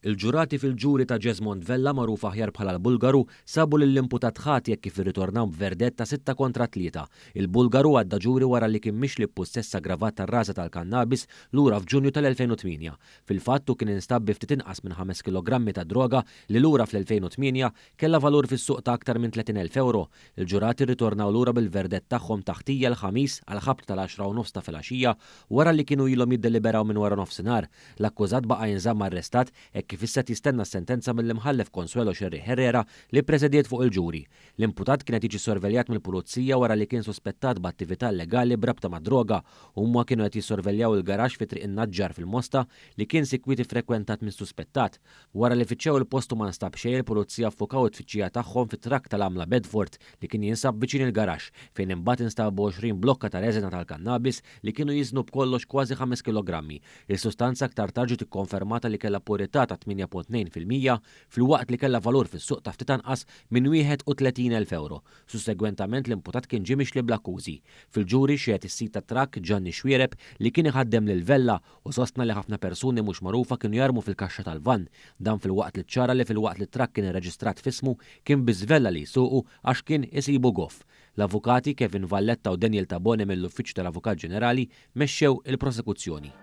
Il-ġurati fil-ġuri ta' Jesmond Vella, magħruf aħjar bħala l-Bulgaru, sabu lill-imputat ħati hekk kif irritornaw b'verdett ta' 6 kontra 3. Il-Bulgaru għadda ġuri wara li kien mixli b'pussess aggravat tar-raża tal-kannabis lura f'Ġunju tal-2008. Fil-fatt hu kien instab bi ftit inqas minn 5 kilogrammi ta' droga li lura fl-2008 kellha valur fis-suq ta' aktar minn 30,000 euro. Il-ġurati rritornaw lura bil-verdett tagħhom ta' ħtija l-Ħamis għal ħabta tal-10:30 ta' filgħaxija wara li kienu ilhom jiddeliberaw minn wara nofsinhar. L-akkużat baqa' jinżamm arrestat hekk kif issa jistenna s-sentenza mill-imħallef Consuelo Scerri Herrera li ppresediet fuq il-ġuri. L-imputat kienet jiġi sorveljat mill-pulizija wara li kien sospettat b'attività illegali b'rabta ma' droga. Huma kienu qed jissorveljaw il-garaxx fi Triq in-Naġġar fil-Mosta li kien sikwit iffrekwentat mis-suspettat. Wara li fittxew il-postu ma nstab xejn, il-pulizija ffukaw it-tfittxija tagħhom fit-trakk tal-għamla Bedford li kien jinsab viċin il-garaxx, fejn imbagħad instabu 20 blokka ta' reżina tal-kannabis li kienu jiżnu b'kollox kważi 5 kilogrammi. Il-sustanza aktar tard ġiet ikkonfermata li kellha purità ta' 8.2% filwaqt li kellha valur fis-suq ta' ftit anqas minn 31,000 euro. Sussegwentament l-imputat kien ġie mixli bl-akkużi. Fil-ġuri xehed is-sid tat-trakk Gianni Xuereb li kien iħaddem lil Vella u sostna li ħafna persuni mhux magħrufa kienu jarmu fil-kaxxa tal-van. Dan filwaqt li ċara li filwaqt li t-trakk kien irreġistrat f'ismu, kien biss Vella li jsuqu għax kien isibu goff. L-avukati Kevin Valletta u Daniel Tabone mill-Uffiċċju tal-Avukat Ġenerali mexxew il-prosekuzzjoni.